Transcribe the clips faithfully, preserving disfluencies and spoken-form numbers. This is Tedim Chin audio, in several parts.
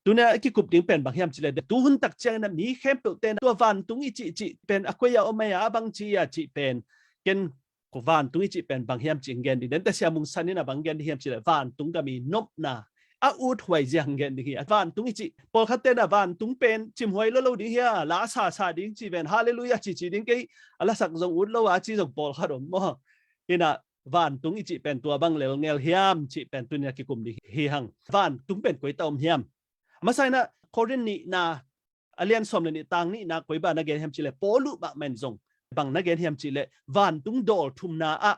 Tuna a kikup ding pen bang hiam cih leh, tu hun tak ciangin a mi khempeuh ten tua vantung i cih cih pen a koi a om a, a bang ci a cih pen, ken ko vantung i cih pen bang hiam cih gen ding. Dente Sia Mung San in a bang gen ding hiam cih leh, vantung gam i nopna a uthuai zia gen ding hi. A vantung i cih, pawlkhat ten a vantung pen cimhuai lo lo ding hi a, la sa sa ding ci ven, halleluia ci ci ding, kei a lasak zong ut lo a ci zong pawlkhat om maw. Ina vantung i cih pen tua bang lel ngel hiam cih pen tuni a kikum ding hi hang. Vantung pen koi ta om hiam? A masa ina Korin nihna a lian sawm le nih tang nihna koi bang na gen hiam cih leh, Paulu mahmah in zong bang na gen hiam cih leh, vantung dawl thumna ah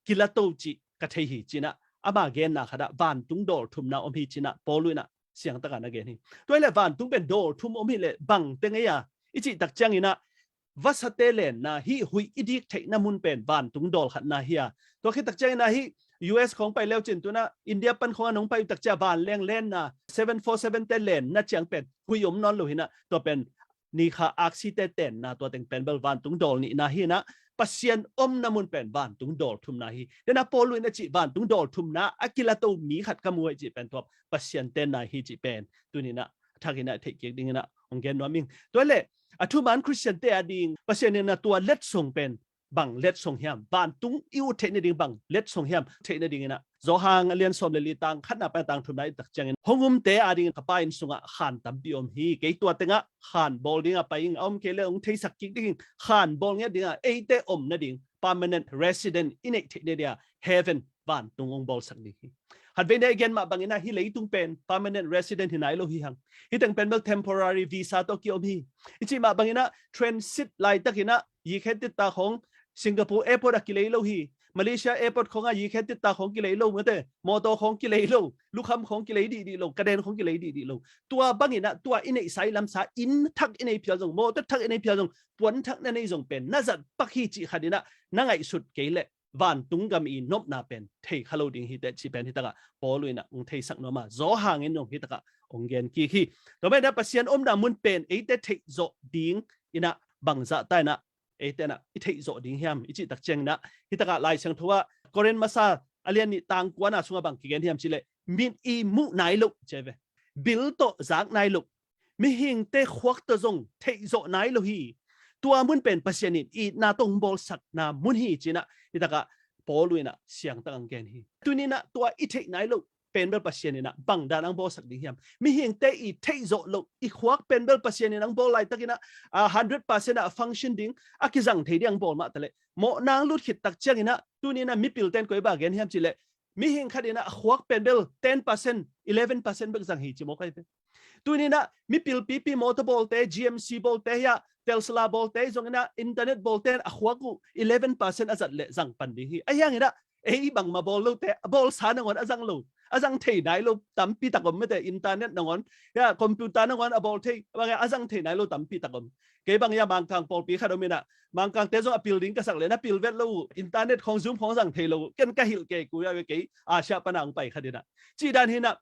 kilato cih ka thei hi ci-in a, ama genna khat ah vantung dawl thumna om hi ci-in a Paulu in a siangtak a na gen hi. Tua hi leh vantung pen dawl thum om hi leh bang teng ei a i cih tak ciangin a, vasate lenna, hih huih i dik theihna mun pen vantung dawl khatna hi a. Tua khit tak ciangin a hih U S khawng pai leu cin tuna India pan khawng a nong pai uh tak ciang vanleng lenna, seven four seven te lenna ciang pen huih om nawn lo hi-in a, tua pen nikha aksite tenna, tua teng pen bel vantung dawl nihna hi-in a, Pasian omna mun pen vantung dawl thumna hi. Dena Paulu in a cih vantung dawl thumna a kilato mi khat ka mu hi cih pen tua Pasian tenna hi cih pen tuni-in a thak in a theih kik dingin a hong gen nuam ing. Tua leh a thuman Khristiante a ding Pasian in a tua letsong pen bang letsong hiam? Vantung i ut theih nading bang letsong hiam theih nadingin a, Johan a lian sawm le li tang khatna pan tang thumna i tak ciangin, hong umte a dingin ka Pa inn sungah khan tampi om hi. Kei tua tengah khan bawl dingah pai ing, a om kei leh hong theisak kik ding hi. Khan bawl ngiat dingah eite om nading permanent resident i neih theih nadingah heaven vantung hong bawlsak ding hi. Khatvei na i gen mah bangin a hih leitung pen permanent resident hi nai lo hi hang. Hih teng pen bel temporary visa tawh ki-om hi. I cih mah bangin a transit laitakin a yikhet titta khawng Singapore airport ah kilei lo hi. Malaysia airport khawng ah yikhet titta khawng kilei lo mate. Mawtaw khawng kilei lo. Lukham khawng kilei dihdih lo. Kaden khawng kilei dihdih lo. Tua bangin a tua i neihsa i lamsa, inn thak i nei phial zong, mawtaw thak i nei phial zong, puan thak na nei zong pen na zat pak hi cih khat in a na ngaihsut kei leh vantung gam i nopna pen thei kha lo ding hi teh cih pen hi takah Paulu in a hong theisak nuam a, Johan in zong hi takah hong gen kik hi. Tua manin a Pasian omna mun pen eite theih zawh dingin a bangzah ta in a eite in a i theih zawh ding hiam i cih tak ciangin a, hi takah Lai Siangtho ah Korin masa a lian nih tang kuana sungah bang kigen hiam cih leh, mit i muh nai loh ci ve, bil tawh zak nai loh, mihingte khuak tawh zong theih zawh nai lo hi. Tua mun pen Pasian in itna tawh hong bawlsakna mun hi ci-in a hi takah Paulu in a siangtak hong gen hi. Tuni-in a tua i theih nai loh pen bel Pasian in a bang dan hong bawlsak ding hiam? Mihingte i theih zawh loh i khuak pen bel Pasian in hong bawl laitakin a, a hundred percent a function ding, a kizang thei ding hong bawl mah taleh, mawhna hong lut khit tak ciangin a tuni-in a mipil ten koi bang gen hiam cih leh, mihing khat in a a khuak pen bel ten percent, eleven percent bek zang hi ci mawk ahi ve. Tuni-in a mipil pipi mawtaw bawlte, G M C bawlte hi a, Tesla bawlte zong in a, internet bawlte in a khuak uh eleven percent a zat leh zang pan ding hi. Ahi hangin a ei bangmah bawl lote, a bawlsa nangawn a zang lo, a zang thei nai lo tampi tak om mate, internet nangawn, ya, computer nangawn a bawl thei, bang a zang thei nai lo tampi tak om. Kei bang ya Mangkang pawlpi khat om in a, Mangkangte zong a pil ding ka sak leh na pil vet lo uh, internet khawng Zoom khawng zang thei lo uh, ken ka hilh kei, ku ya ve kei, Asia pan a hong pai khat in a. Cih dan hi in a,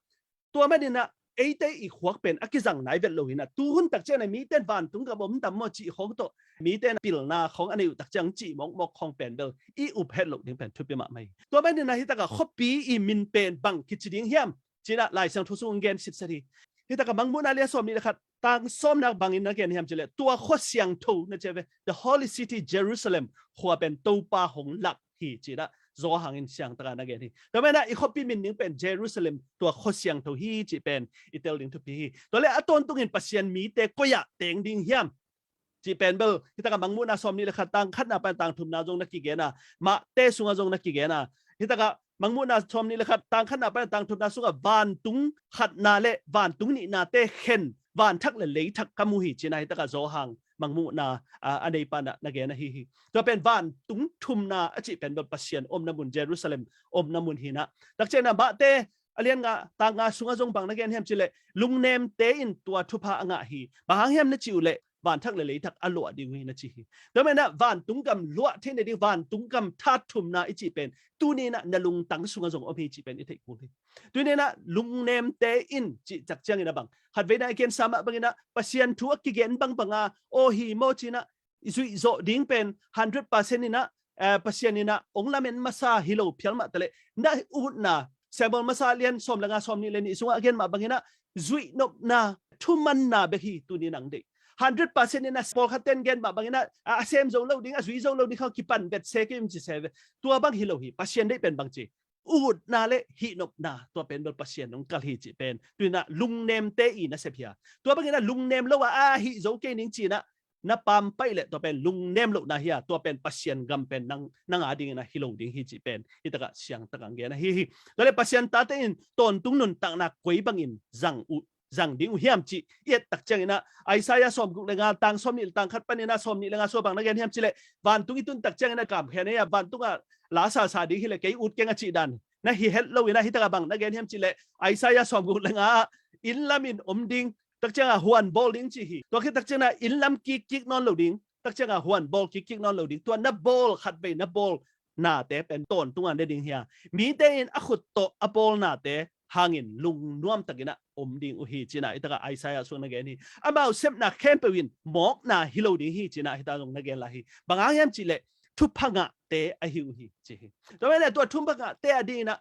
tua manin a eite i khuak pen a kizang nai vet lo hi in a, tu hun tak ciang a mite in vantung gam om tam maw cih khawng tawh, mite in a pilna khawng a nei uh tak ciang cih mawkmawk khawng pen bel i up het loh ding pen thupi mahmah hi. Tua manin a hi takah khuapi i min pen bang kici ding hiam ci-in a Lai Siangtho sung hong gen sitset hi. Hi takah Mangmuhna lian sawm nih le khat tang sawmna bangin na gen hiam cih leh, tua khua siangtho na ci ve, the holy city Jerusalem, khua pen Topa hong lak hi ci-in a Johan in siangtak a na gen hi. Tua manin a i khuapi min ding pen Jerusalem, tua khua siangtho hi cih pen i tel ding thupi hi. Tua leh a tawntungin Pasian mite koi ah teng ding hiam cih pen bel hi takah Mangmuhna sawm nih le khat tang khatna pan tang thumna zong na kigen a, Mate sungah zong na kigen a, hi takah Mangmuhna sawm nih le khat tang khatna pan tang thumna sungah vantung khatna le vantung nihnate khen vanthak le leithak ka mu hi ci-in a hi takah Johan Mangmuhna a, a nei pan a na gen ahi hi. Tua pen vantung thumna a cih pen bel Pasian omna mun, Jerusalem omna mun hi in a. Tak ciang a Mate a lian nga tang nga sungah zong bang na gen hiam cih leh, lungnemte in tua thupha a ngah hi. Bang hang hiam na cih uh leh, vanthak le leithak a luah ding uh hi na ci hi. Tua manin a vantung gam luah theih nading, vantung gam that thumna i cih pen tuni-in a na lungtang sungah zong om hi cih pen i theih kul hi. Tuni-in a lungnemte in cih tak ciangin a bang, khatvei na i gensa mah bangin a Pasian thu a kigen bangbang a, aw hi maw ci-in a i zuih zawh ding pen hundred percent in a, eh, Pasian in a hong lamen masa hi lo phial mah taleh, na utna, Samuel masa lian sawm le nga sawm nih le nih sungah a gen mah bangin a zuihnopna, thumanna bek hi tuni nang deih. Hundred percent in a pawlkhat ten gen mah bangin a, a sem zo lo ding, a zui zo lo ding kha kipan bet se kei um ci se ve. Tua bang hi lo hi, Pasian deih pen bang ci. Utna le hihnopna, tua pen bel Pasian hong kal hi cih pen. Tuina lungnemte i nasep hi a. Tua bangin a lungnem lo a, a hih zo kei ning cina, na pam paih le tua pen lungnem lohna hi a, tua pen Pasian gam pen nang, nang a dingin a hi lo ding hi cih pen. Hi takah siang takah gen ahi hi. Tua le Pasian tate in tawntung nuntakna koi bangin zang uh, zang ding uh hiam cih i et tak ciangin a, Isaiah sawmguk le nga tang sawmnih le tang khat panin a sawmnih le nga sua bang na gen hiam cih le, vantung i tun tak ciangin a kamkhen ei a, vantung a la sasa ding hi le kei ut keng a cih dan na hi het lo in a, hi takah bang na gen hiam cih le, Isaiah sawmguk le nga ah inn lam in om ding, tak ciangah huan bawl ding ci hi. Tua khit tak ciangah inn lam kikkik nawn lo ding, tak ciangah huan bawl kikkik nawn lo ding. Tua na bawl khat vei na bawl nate pen tawntung a ne ding hi a, mite in a khut tawh a bawl nate hangin lungnuam takin a om ding uh hi cina, hi takah Isaiah sung na gen hi. Amau sepna khempeuh in mawkna hi lo ding hi cina, hi ta zong na gen lai hi. Bang hang hiam cih le, thupha ngahte ahi uh hi ci hi. Tua mene tua thupha ngahte a dingin a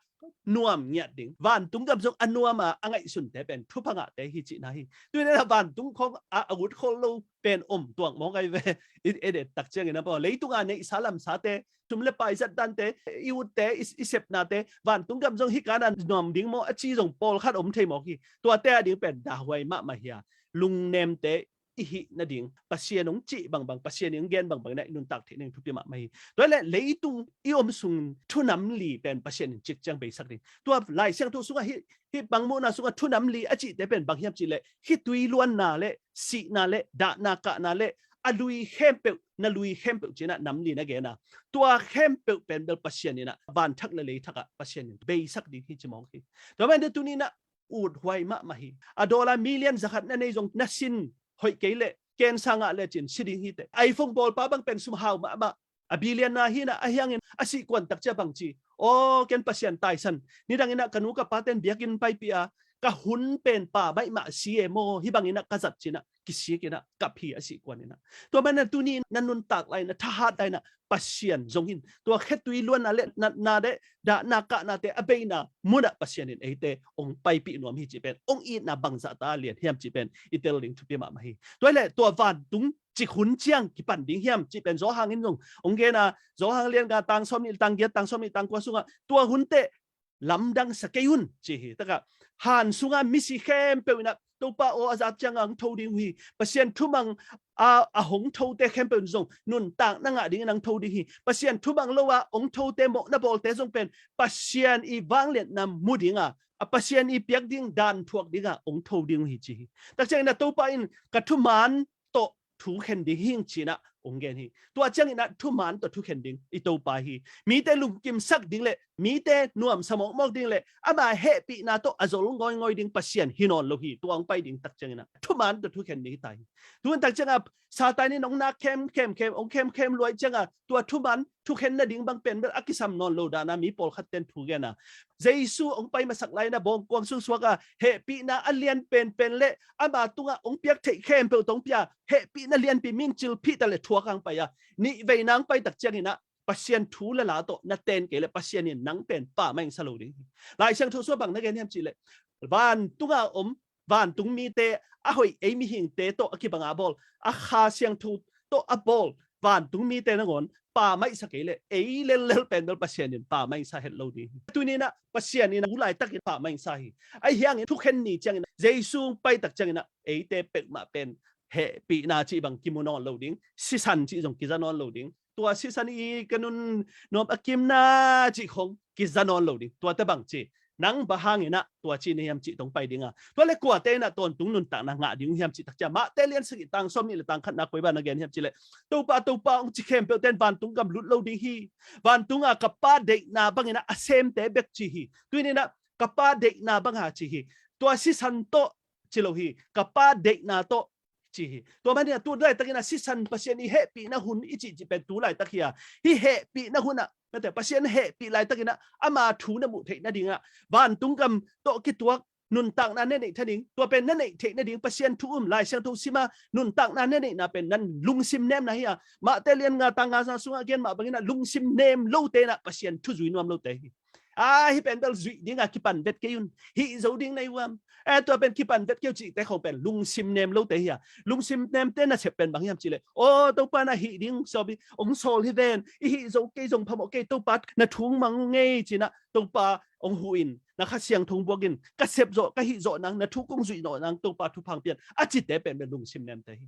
nuam ngiat ding. Vantung gam zong a nuam a, a ngaihsunte pen thupha ngahte hi cihna hi. Tuina vantung khong a, a ut khol lo pen om tuak mawk ai ve. I, i et tak ciangin a pau, leitung a neihsa lamsate, sum le pai zat dante, i utte, i, i sepnate, vantung gam zong hi kana nuam ding maw a ci zong pawlkhat om thei mawk hi. Tuate a ding pen dahhuai mahmah hi a. Lungnemte i hih nading, Pasian hong cih bangbang, Pasian in hong gen bangbang na i nuntak theih nading thupi mahmah hi. Tua le leitung i om sung thunam li pen Pasian in cik ciang beisak ding. Tua Lai Siangtho sungah hih, hih bang muhna sungah thunam li a cihte pen bang hiam cih le, khitui luanna le, sihna le, dahna kahna le, a lui khempeuh, na lui khempeuh cina nam li na gena. Tua khempeuh pen bel Pasian in a, vanthak le leithak ah Pasian in beisak ding hi ci mawk hi. Tua man de tuni na uthuai mahmah hi. A dollar million zakhat na nei zong na sin hoih kei le, cancer ngah le cin si ding hi te. iPhone bawlpa bang pen sum hau mahmah. A billion na hi na, a hiangin a sih kuan tak cia bang ci. Aw, ken Pasian taisan. Nidangin a ka nu ka pa ten biakinn paipih a, ka hun pen pa maimah si e maw, hi bangin a ka zat cin a, kisik in a, kap hi a sih kuan in a. Tua man a tuni na nuntak lai na, thahat lai na, Pasian zong hin. Tua khetui luanna le natna de, dahna kahnate a beina munah Pasian in eite ong paipih nuam hi cih pen, ong itna bangzah ta lian hiam cih pen i tel ding thupi mahmah hi. Tua le tua vantung cik hun ciang kipan ding hiam cih pen Zawhang in zong ong gena, Zawhang lian nga tang sawmnih tang giat, tang sawmnih tang kua sungah tua hunte lamdang sa kei un ci hi. Taka han sunga misi khempeuh in a Topa aw a zat cianga hong tho ding uh hi. Pasian thumang a, a hong thote khempeuh in zong nuntakna ngah dingin hong tho ding hi. Pasian thumang lo a hong thote mawhna bawlte zong pen Pasian i vangliatna mu dinga, a Pasian i piak ding dan thuak dinga hong tho ding uh hi ci hi. Tak ciangin a Topa in ka thuman tawh thukhen ding hing cina ong gen hi. Tua ciangin a thuman tawh thukhen ding i Topa hi. Mite lungkimsak ding le, mite nuamsa mawkmawk ding le, ama hehpihna tawh a zol ngawingoi ding Pasian hi nawn lo hi. Tua ong pai ding tak ciangin a thuman tawh thukhen ding hi ta hi. Tuan tak cianga Satan in ong nak khemkhemkhem, ong khemkhem luai cianga tua thuman thukhen nading bang pen bel a kisam nawn lo dana mi pawlkhat ten thu gena. Jesu ong pai masak laina bawngkuang sung suaka hehpihna a lian penpen le ama tunga ong piak theih khempeuh tawh ong pia hehpihna lianpi mingcil phihta le thuak ang pai a, nih veina ong pai tak ciangin a Pasian thu le la tawh na ten kei le Pasian in nang pen pa maingsa lo ding hi. Lai Siangtho sua bang na gen hiam cih le, vantunga om vantung mite a hoih ei mihingte tawh a kibanga bawl, a Kha Siangtho tawh a bawl vantung mite nangawn pa maihsa kei le ei lellel pen bel Pasian in pa maihsa het lo ding hi. Tuni na Pasian in a u laitakin pa maihsa hi. Ahi hiangin thukhen ni ciangin a Jesu pai tak ciangin a eite peuhmah pen hehpihna cih bang kimu nawn lo ding, sisan cih zong kiza nawn lo ding. Tua sisan i ka nun nuam a kimna cih khong kiza nawn lo ding. Tua te bang ci nang bang hangin a tua ci na hiam cih tong pai dinga. Tua le kuate in a tawntung nuntakna ngah ding hiam cih tak cia Mahte lian sagih tang sawmnih le tang khatna koi bang na gen hiam cih le, Topa, Topa ong ci khempeuh ten vantung gam lut lo ding hi. Vantunga ka Pa deihna bangin a a semte bek ci hi. Tuin in a ka Pa deihna banga ci hi. Tua sisan tawh ci lo hi. Ka Pa deihna tawh ci hi. Tua manin a tu laitakin a sisan Pasian i hehpihna hun i cih cih pen tu laitak hi a. Hi hehpihna hun a, mate Pasian hehpih laitakin a ama thu na muh theih nading a vantung gam tawh kituak nuntakna na neih thaning, tua pen na neih theih nading Pasian thu um Lai Siangtho sima nuntakna na neihna pen nan lungsim nemna hi a. Mahte lian nga tang nga za sungah gen mah bangin a lungsim nem lote in a Pasian thu zui nuam lote hi. A, hih pen bel zuih dinga kipan vet kei un. Hih zo ding na hi uam. E, tua pen kipan vet kei uh cihte khong pen lungsim nem lote hi a. Lungsim nemte nasep pen bang hiam cihleh, aw, Topa na hih ding sawpi ong sawl hi ven. I hih zo kei zong phamawh kei, Topa na thu ong mang ngei cinah Topa ong huh in, na Kha Siangtho buak in, ka sep zawh, ka hih zawh nang, na thu kong zuih nawh nang Topa thupha ong pia in, a cite pen pen lungsim nemte hi.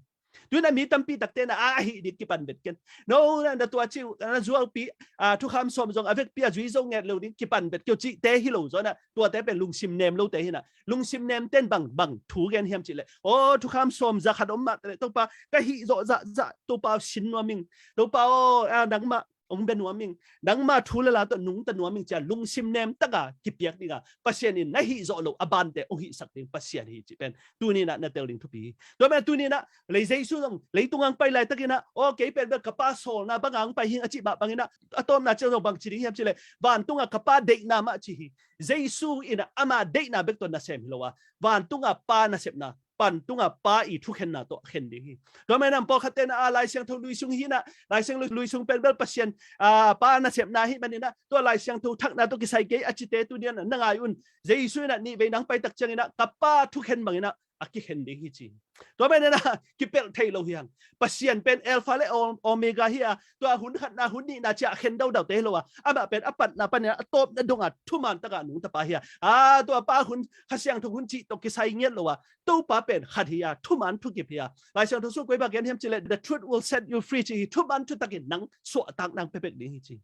Tuinah mi tampi takte na a, a hih ding kipan vet ken. No, na, na tua ci uh, na zuaupi, a, thukham sawm zong a vekpi a zui zo nget lo ding kipan vet kei uh cihte hi lo zaw na, tuate pen lungsim nem lote hi na. Lungsim nemten bang, bang thu gen hiam cihleh, aw, thukham sawm za khat om mah taleh Topa ka hih zawh zahzah Topa sin nuam ing. Topa aw, a, nangmah ong bia nuam ing, nangma thu le la tawh nungta nuam ing cia lungsim nem taka kipiak dinga, Pasian in na hih zawh loh a bante ong hihsak ding Pasian hi cih pen tuninah na tel ding thupi hi. Tua pen tuninah lei Jesu zong leitung ang pai laitakinah, aw, kei pen bel ka Pa sawlna banga ang pai hing a cih mah banginah, a tawpna ciang zong bang ci ding hiam cihleh, vantunga ka Pa deihna mah ci hi. Jesu inah ama deihna bek tawh nasem hi lo a, vantunga Pa nasepna, pantunga Pa i thukhenna tawh a khen ding hi. Tua menam pawlkhatte na a Lai Siangtho lui sung hinah, Lai Siangtho lui sung pen bel Pasian, a, Pa nasepna hi maninah, tua Lai Siangtho thakna tawh kisai kei a cite tuninah na ngai un. Jesu inah nihvei nang paitak cianginah ka Pa thukhen banginah a kikhen ding hi ci. Tua menina kipelh thei lo hi hang. Pasian pen Alpha le Omega hi a, tua hun khatna hun nihna cia a khen daudaute hi lo a, amah pen a patna paninah a tawpna donga thuman taka nungta Pa hi a. A, tua Pa hun, Kha Siangtho hun cih tawh kisai ngiat lo a, Topa pen khat hi a, thuman thukip hi a. Lai Siangtho sung koi bang gen hiam cihleh, the truth will set you free ci hi. Thuman thutakin nang suahtak nang pepek ding hi ci.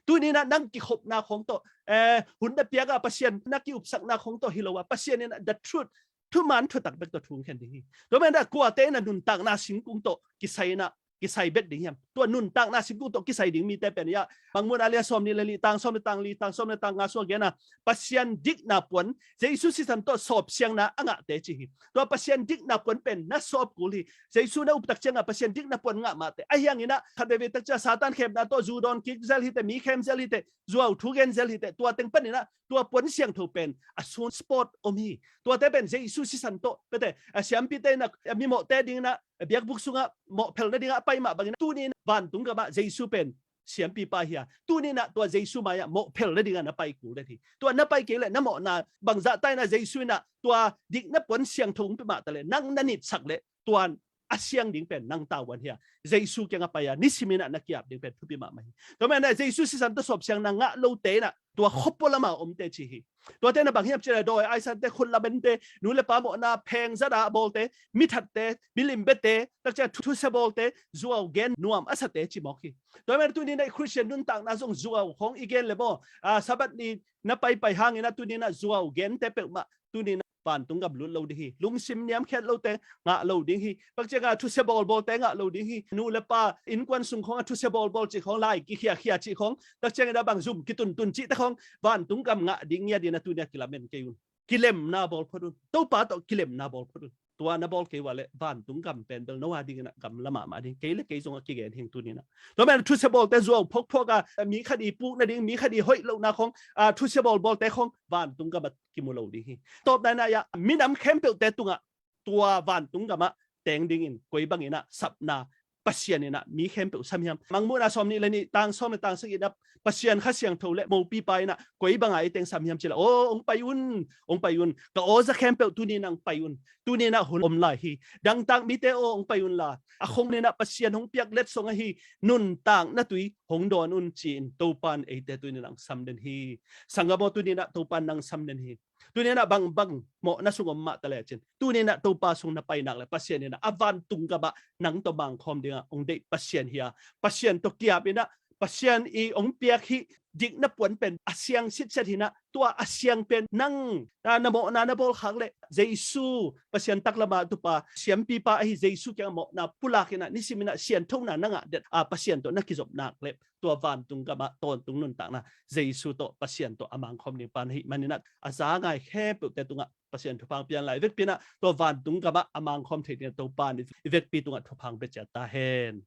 Tuninah nang kikhopna khong tawh, eh, hun na piaka Pasian na kiupsakna khong tawh hi lo a, Pasian inah the truth, thuman thutak bek tawh thu ong khen ding hi. Tua menah kuate inah nuntakna singkung tawh kisai inah kisai bet ding hiam? Tua nuntakna singkung tawh kisai ding mite pen ia, Mangmuhna lian sawm nih le nih, tang sawm le tang li, tang sawm le tang nga sung a gen a, Pasian dikna puan, Jesu sisan tawh sawpsiangna a ngahte ci hi. Tua Pasian dikna puan pen na sawp kul hi. Jesu na uptak cianga Pasian dikna puan ngah mahte. Ahi hanginah khat veivei tak cia Satan khemna tawh zu dawn kik zel hite, mi khem zel hite, zuau thu gen zel hite. Tua teng paninah tua puan siangtho pen a sun spot om hi. Tuate pen Jesu sisan tawh pete, a, siampite inah, a, mimawhte dinginah, a, biakbuk sungah mawhphel nadingah a pai mah banginah tuninah vantung gamah Jesu pen siampipa hi a, tuninah tua Jesu mai-ah mawhphel nadinga na pai kul den hi. Tua na pai kei leh na mawhna bangzah taina Jesu inah tua dikna puan siangtho ong pia mah taleh nang na nitsak leh tuan a siang ding pen nang tavuan hi a, Jesu kiangah pai a, nisiminah na kiap ding pen thupi mahmah hi. Tua menah Jesu sisan tawh sawpsiangna ngah lote inah tua khuapua lama omte ci hi. Tuate na bang hiam cihleh dawi aisante, khut lamante, nu le pa mawhna pheng zata a bawlte, mithatte, milimbete, takcia thusia bawlte, zuau gen nuam a sate ci mawk hi. Tua menah tuninah i Khristian nuntakna zong zuau khong i gen le maw, a, Sabbath ni na paipai hanginah tuninah zuau gente peuhmah tuninah vantung gam lut lo ding hi. Lungsim niamkhiat lote ngah lo ding hi. Pakcianga thusia bawlbawlte ngah lo ding hi. Nu le pa innkuan sung khong a thusia bawlbawl cih khong, lai kikhiakhia cih khong, takciangin a bang zum kituntun cihte khong vantung gam ngah ding ngiat inah tunia kilamen kei un. Kilemna bawl phot un. Topa tawh kilemna bawl phot un. Tua na bawl kei ua leh vantung gam pen bel no a dinginah gamla mahmah ding. Kei le kei zongah kigen hing tuninah. Tua menah thusia bawlte zuau phokphok a, mi khat i puk nading, mi khat i hoih lohna khong, a, thusia bawlbawlte khong vantung gamah kimu lo ding hi. Tawpna inah ia minam khempeuhte tungah tua vantung gamah teng dingin koi banginah sapna Pasian inah mi khempeuh sam hiam? Mangmuhna sawm nih le nih, tang sawm le tang sagih inah Pasian Kha Siangtho le mopipa inah koi banga i teng sam hiam cihleh, aw, ong pai un, ong pai un. Ka awza khempeuh tuninah ong pai un. Tuninah hun om lai hi. Dangtak mite aw, ong pai unla, a khong ninah Pasian hong piak letsong ahi nuntakna tui hong dawn un ci-in Topan eite tuninah ong sam den hi. Sanggam aw, tuninah Topan nang sam den hi. Tuninah bangbang mawhna sung om mah taleh cin, tuninah Topa sung na pai nak leh Pasian inah a vantung gamah nang tawh mangkhawm dinga ong deih Pasian hi a, Pasian tawh kiap inah Pasian i ong piak hih dikna puan pen a siang sitset hinah, tua a siang pen nang, a, na mawhna na bawlkhak leh Jesu Pasian taklamah tupa siampipa ahi Jesu kiangah mawhna pulak inah nisiminah sianthona na ngah den a, Pasian tawh na kizop nak leh tua vantung gamah tawntung nuntakna Jesu tawh Pasian tawh a mangkhawm ding pa na hih maninah a za ngai khempeuhte tungah Pasian thupha pian lai. I vekpi inah tua vantung gamah a mangkhawm thei dingin Topa in i vekpi tungah thupha pia ciat ta hen.